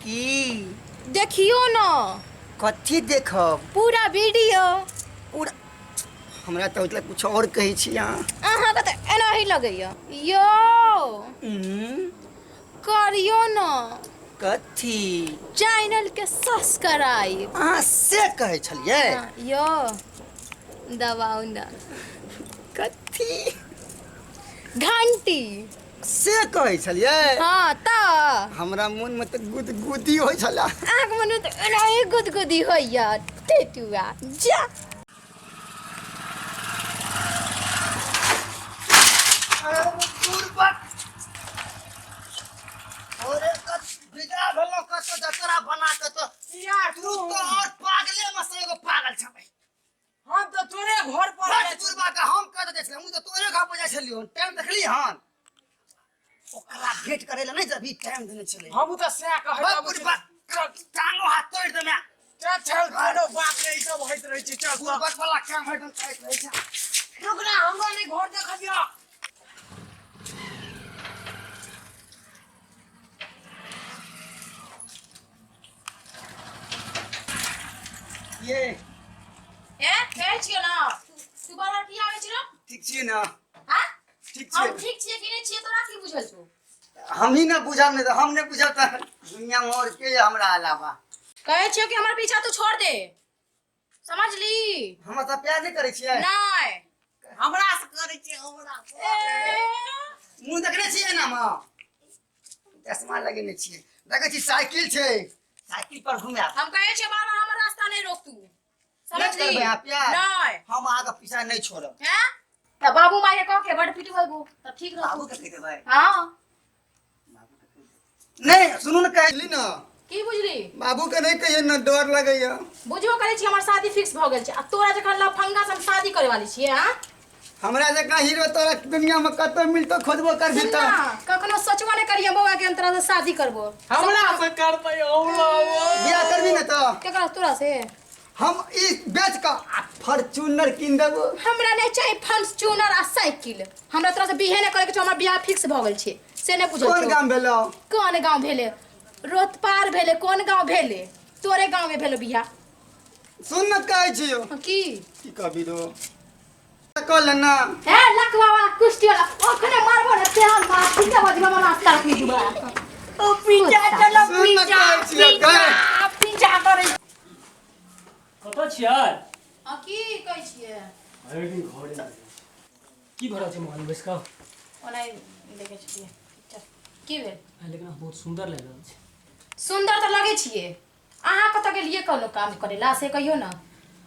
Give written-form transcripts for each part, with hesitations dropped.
की देखियो न। कथी देखब? पूरा वीडियो। पूरा हमरा तऽ मतलब कुछ और कहै छी अहाँ। अहाँके तऽ एनाही लगैया यौ। करियो न। कथी? चैनल के सब्सक्राइब। अहाँ से कहै छलियै? हाँ, यौ दबाउ न। कथी? घंटी। से कहै छलियै? हाँ तऽ हमरा मोनमे तऽ गुदगुदी होइ छलै। अहाँके मोनमे तऽ एनाही गुदगुदी होइया टेटुआ जा। अरे कत विदा भेलहुँ कतऽ जतरा बना कऽ तऽ तू तऽ और पागले में से एगो पागल छबै। हम तऽ तोरे घर पर बस बुढ़बा के हम कतऽ जाइ छलियै, हम तऽ तोरे घर पर जाइ छलियौ। टाइम देखली हन? ओकरा भेंट करे ला नहीं जबी टाइम देने छलै। हमहूँ तऽ सएह कहै बस बुढ़बा टांगो हाथ तोड़ि देमे। चल चल कोनो बात नहि, ई सब होइत रहै छै। चल बुढ़बा वाला काम हरदम करैत रहै छै। रुक ना, हमरा नहि घर देखबियौ। ये ए कहै छियौ ना, तू बार बार किया आबै छी रो? ठीक छियै ना? हां ठीक हम छियै। ठीक छियै कि नहि छियै तोरा की बुझल छौ? हम ही ना बुझब, नहीं तो हम नहीं बुझब तऽ दुनिया में और के हमरा अलावा। कहै छियौ कि हमर पीछा तू छोड़ दे, समझली? हमरा तऽ प्यार नहीं करै छियै? नहि। हमरा से करै छियै, हमरा से। मुँह देखने छियै ना? माँ चश्मा लगेने छियै, देखै छी साइकिल छै, साइकिल पर घुमायब। हम कहै छियौ बार बार हमर रास्ता नहि रोक तू, नहि समझली? करबै अहाँ प्यार? नहि। हम अहाँके पीछा नहि छोड़ब। हैं तऽ बाबू माय के कह के बड पिटबैबो तब ठीक रहतौ। बाबू के कहि देबै? हाँ। नहीं सुनू ने, कहली ना। की बुझली? बाबू के नहीं कहिए ना, डर लगैया। बुझबो करै छी हमर शादी फिक्स भऽ गेल छै आ तोरा जखन लफंगा से हम शादी करे वाली छियै। हाँ हमरा जकाँ हीरो तोरा दुनिया में कतौ मिलतो खोजबो करबी सुन तऽ ना, कखनो सोचबो नहि करियै बौआ के हम तोरा से शादी करबो। हमरा से करबै? हमरा बियाह करबी ने तऽ? केकरा, तोरा से? हम ई बेच कऽ आ फॉर्च्यूनर कीन देबो। हमरा नहि चाही फॉर्च्यूनर आ साइकिल, हमरा तोरा से बिहे नहि करे के छौ, हमर बियाह फिक्स भऽ गेल छै से नहि बुझल कोन छौ? गाम भेलौ? कोन गाँव भेलै? रोतपार भेलै। कोन गाँव भेलै? तोरे गाँव में भेलो बियाह। सुन न, कहै छियौ। हाँ, की? की कहबी रो, कह लेना। हे लकवा वाला कुश्ती वाला, ओखने मारबो ने तेहन मार, ठीक है बजबा वाला रास्ता रखनी जुबा। ओ पीछा चलो। सुन न, पीछा कहै छियौ पीछा पीछा करै। कतऽ छियै? हाँ, की कहै छियै? भरि दिन घरे मे की भऽ रहल छै मोबाइल बैस कऽ? ओना देखै छियै पिक्चर। की भेल? लेकिन अहाँ बहुत सुन्दर लागि रहल छै। सुन्दर तऽ लगै छियै। अहाँ कतऽ गेलियै कोनो काम करै ला से कहियौ ने।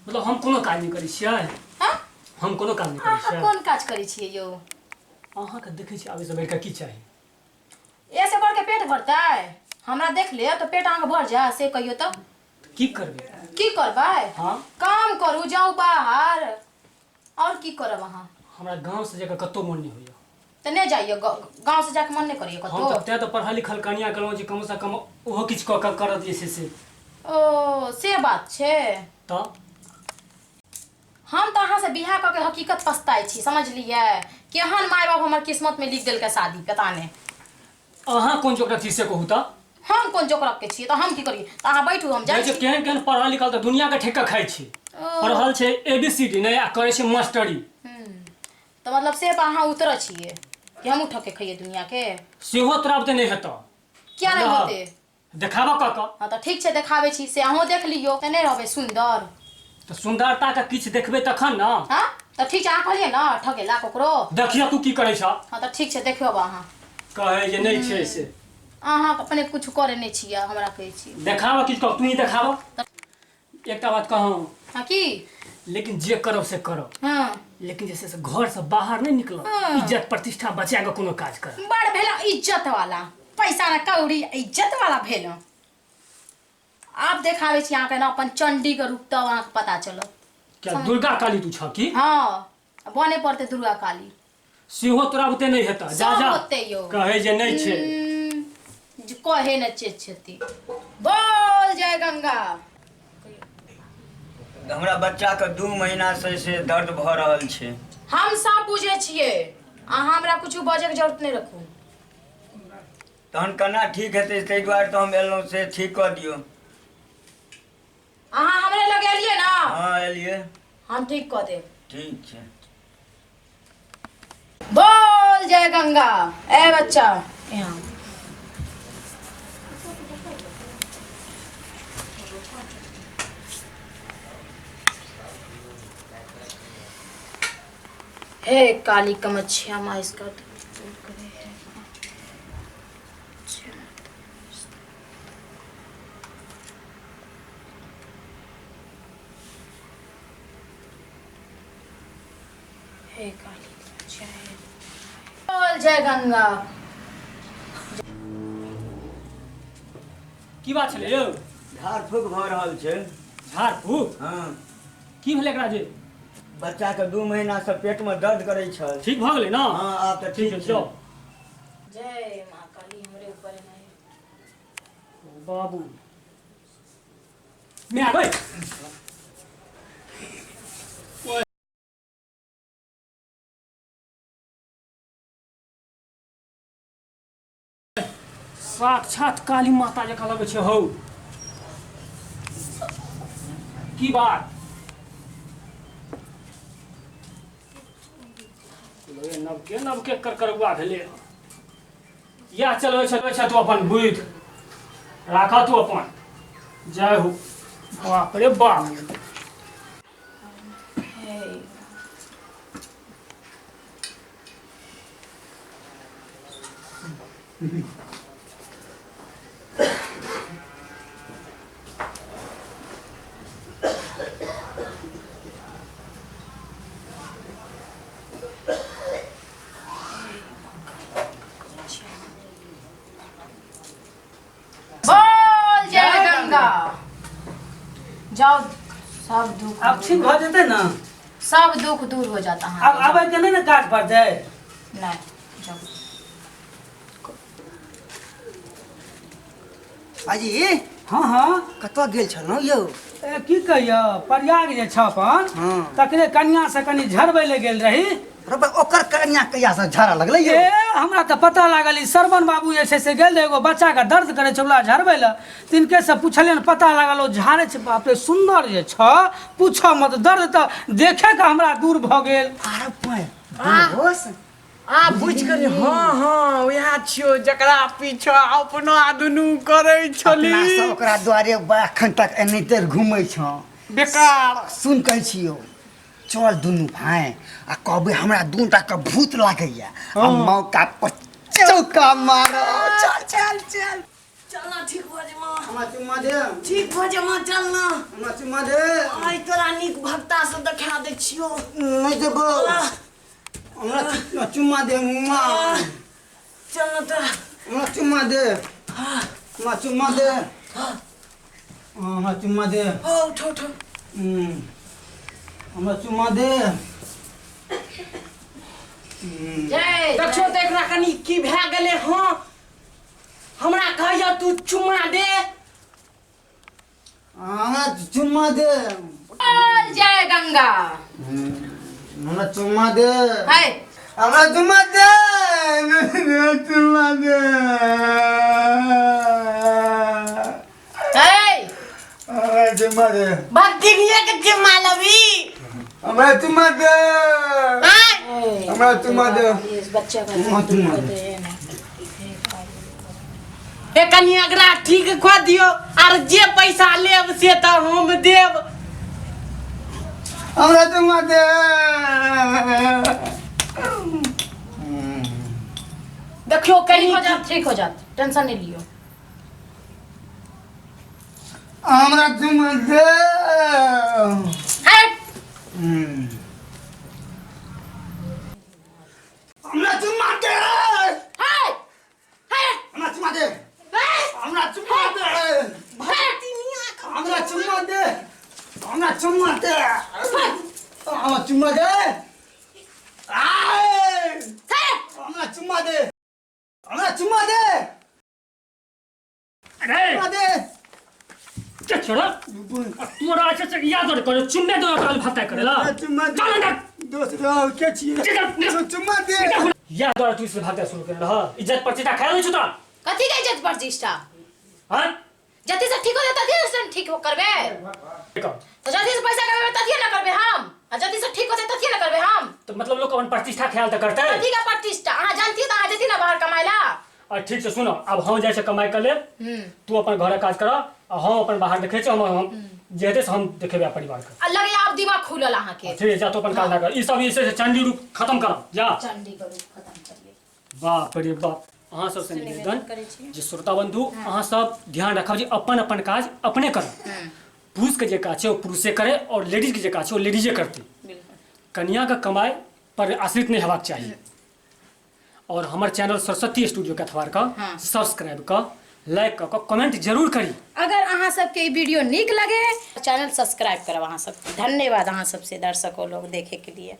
मतलब हम कोनो काज नहि करै छियै? हाँ? हम कोनो काम नहि करै अहाँ छियै? कोन काज करै छियै यौ? अहाँके देखै छी आबे से बढ़िकऽ की चाही? एसे बढ़ के पेट भरतै? हमरा देख लेब तऽ पेट अहाँके भर जाय से कहियौ तऽ। की करबै? की करबै? हाँ। काम करू, जाउ बाहर, आओर की करब अहाँ? हमरा गाँव से जाकऽ कतहु मन नहि होइया। तऽ नहि जाइए गाँव से जाके मन नहि करैए हम कतहु? तऽ तें तऽ पढ़ल लिखल कनिया केलहुँ जे कमसँ कम ओहो किछु कऽ कऽ करत जे छै से। ओ से बात छै। तऽ हम तऽ अहाँसँ बियाह कऽ के हकीकत पछताइ छी, समझलियै? केहन माय बाप हमर किस्मतमे लिख देलकै शादी, पता नहि। अहाँ कोन जोकरक छी से कहू तऽ। हम कोन जोकरक के छियै तऽ हम की करियै? तऽ अहाँ बैठू, हम जाइ देखै छी। केहन केहन पढ़ल लिखल तऽ दुनियाके ठेका खाइ छै। ओ। पढ़ल छै ए बी सी डी नहि आ करै छै मास्टरी। तऽ मतलब से पर अहाँ उतरऽ छियै कि हमहूँ ठके खइयै दुनियाके? सेहो तोरा बुते नहि हेतौ। किया नहि होतै? देखाबऽ कऽ कऽ। हँ तऽ ठीक छै, देखाबै छी से अहूँ देख लियौ तऽ नहि रहबै सुन्दर? तऽ सुन्दरताके किछु देखबै तखन ने। हँ तऽ ठीक छै, अहाँ कहलियै ने ठकेला ककरो। देखियौ तू की करै छह। हँ तऽ ठीक छै, देखियौ अहाँ। कहै जे नहि छै से। अहाँ अपने किछु करै नहि छियै, हमरा कहै छी। देखाबऽ किछु कऽ, तू ही देखाबऽ। एकटा बात कहूँ? हँ की? लेकिन जे करब से करब। हँ। लेकिन जे छै से घरसँ बाहर नहि निकलब। हँ। इज्जत प्रतिष्ठा बचा कऽ कोनो काज करब। बड़ भेल इज्जत वाला, पैसा ना कौड़ी इज्जत वाला भेल। आब देखाबै छी अहाँके ने अपन चंडी के रूप, तब अहाँके पता चलत। क्या दुर्गा काली तू छह की? हँ, बने पड़तै दुर्गा काली। सेहो तोरा बुते नहि हेतऽ, जा। सब जा। होतै यौ। कहै जे नहि छै। जे कहे ने चेत छथि। बोल जय गंगा। हमरा बच्चाके 2 महीनासँ से दर्द भऽ रहल छै। हम सब बुझै छियै, अहाँ हमरा कुछ बजैके जरूरत नहि रखू। तहन केना ठीक हेतै, ताहि दुआरे तऽ हम एलहुँ से ठीक कऽ दियौ। अहाँ हमरे लग एलियै ना? हँ एलियै। हम ठीक कऽ देब। ठीक छै। बोल जय गंगा। ए बच्चा यहाँ हे काली कमच्छिया माँ इसका दूर करे। हे काली कमच्छिया हे। बोल जय गंगा। की बात छलै यौ? झाड़ फूक भऽ रहल छै। झाड़ फूक? हँ। की भेलै एकरा जे? बच्चाके 2 महीनासँ पेटमे दर्द करै छल। ठीक भऽ गेलै ना? हँ आब तऽ ठीक छै। छै। जाउ। जय माँ काली हमरे ऊपर नहीं। बाबू मैं गई। साक्षात काली माता जकाँ लगै छै हौ। की बात? नवके नवके करकरुआ भेलै। इएह चलबै छै तू अपन बुद्धि राख तू अपन। जय हो। बाप रे बाप। बोल जय गंगा। जाओ सब दुख अब ठीक भऽ जेतै ना? सब दुख दूर हो जाता है। अब आबै के नहीं ना काज पड़तै? नहीं जाओ। भाजी। हाँ हाँ। कतऽ गेल छलहुँ यौ? की कहियौ, प्रयाग जे छ अपन तकरे कनिया से कनि झड़बै लए गेल रही। ओकर कनिया कहिया से झड़ा लगलै यौ? ए हमरा तऽ पता लागल ई श्रवण बाबू जे छै से गेल रहै एगो बच्चाके दर्द करै छै ओकरा झड़बै लए, तिनके से पुछलियनि पता लागल ओ झाड़ै छै। बाप रे सुन्दर जे छ पूछऽ मत, दर्द तऽ देखे के हमरा दूर भऽ गेल। अरे दोस्त आ बुझ गेली। हाँ हाँ वएह छियौ जकरा पीछा अपना दुनू करै छली। अपना सब ओकरा दुआरे एखन तक एनाहिते घूमै छौ। बेकार। सुन कहै छियौ चल दुनू भाय आ कहबै हमरा दूटा के भूत लागैया आ मौका पर चौका मारो। चल चल चल चल ना ठीक भऽ जेमा। हमरा चुम्मा दे। ठीक भऽ जेमा चल ना। हमरा चुम्मा दे। आइ तोरा नीक भक्ता से देखा दै छियौ। नहि देबौ। हमरा चुम्मा दे। चल ना तोरा। हमरा चुम्मा दे। हमरा चुम्मा दे। हमरा चुम्मा दे। उठो उठो। हमरा चुम्मा दे। जय देखियौ तऽ एकरा कनि की भए गेलै। हँ हमरा कहैया तू चुम्मा दे। हमरा चुम्मा दे। बोल जय गंगा। हमरा चुम्मा दे। है हमरा चुम्मा दे। हमरा चुम्मा दे। है हमरा चुम्मा दे। भक्तिनिया के चुम्मा लबी। हमरा चुम्मा दे। हमरा चुम्मा दे। इस बच्चे का चुम्मा दे। ए कनि एकरा ठीक कऽ दियौ आर जे पैसा लेब से तऽ हम देब। हमरा चुम्मा दे। देखियौ कनि ठीक हो जात, ठीक हो जात, टेंशन नहीं लियो। हमरा चुम्मा दे। हट। हमरा चुम्मा दे। हट हट। हमरा चुम्मा दे। हमरा चुम्मा दे। हमरा चुम्मा दे। हमरा चुम्मा दे। हमरा चुम्मा दे। हमरा चुम्मा दे। हमरा चुम्मा दे। अरे चुम्मा दे। के छोड़ा तोरा अच्छा से याद कर चुम्मे दो तोरा भाता करेला। चुम्मा दे। चल अंदर। दोस्त रहो के छियै? चुम्मा दे। याद द्वारा तू इस भागता शुरू कर रहा इज्जत पर चिता खाया नहीं छुता। कथी के इज्जत प्रतिष्ठा? हाँ। जति से ठीक हो जाता तथिए से ठीक हो करबे। तो जति से पैसा कमेबे तथिए ना करबे हम, आ जति से ठीक होते तथिए ना करबे हम। तो मतलब लोग अपन प्रतिष्ठा ख्याल तो करते। कथी का प्रतिष्ठा? अहाँ जानती त अहाँ जति ना बाहर कमाइला। और ठीक से सुनो, अब हम जाइ छै कमाइ के लेल, तू अपन घरक काज कर आ हम अपन बाहर देखै छी, हम जे हेतै से हम देखेबै परिवार के। आ लगे आब दिमाग खुलल अहाँ के। ठीक है, जा तू अपन काज कर, ई सब जे छै से चंडी रूप खत्म कर जा। चंडी के रूप खत्म करिए। बाप रे बाप। अहाँ सबसे निवेदन करै छी। जे श्रोता बंधु अहाँ सब ध्यान रखब जे अपन अपन काज अपने करब। पुरुष के जे काज छै ओ पुरुषे करे और लेडीज के जे काज छै ओ लेडीजे करतै। बिल्कुल। कनिया के कमाइ पर आश्रित नहि हेबाक चाही। और हमर चैनल सरस्वती स्टूडियो के अथवार के सब्सक्राइब क लाइक क कमेंट जरूर करी। अगर अहाँ सबके ई वीडियो नीक लगे चैनल सब्सक्राइब करब अहाँ सब। धन्यवाद अहाँ सबसे दर्शकों लोग देखे के लिए।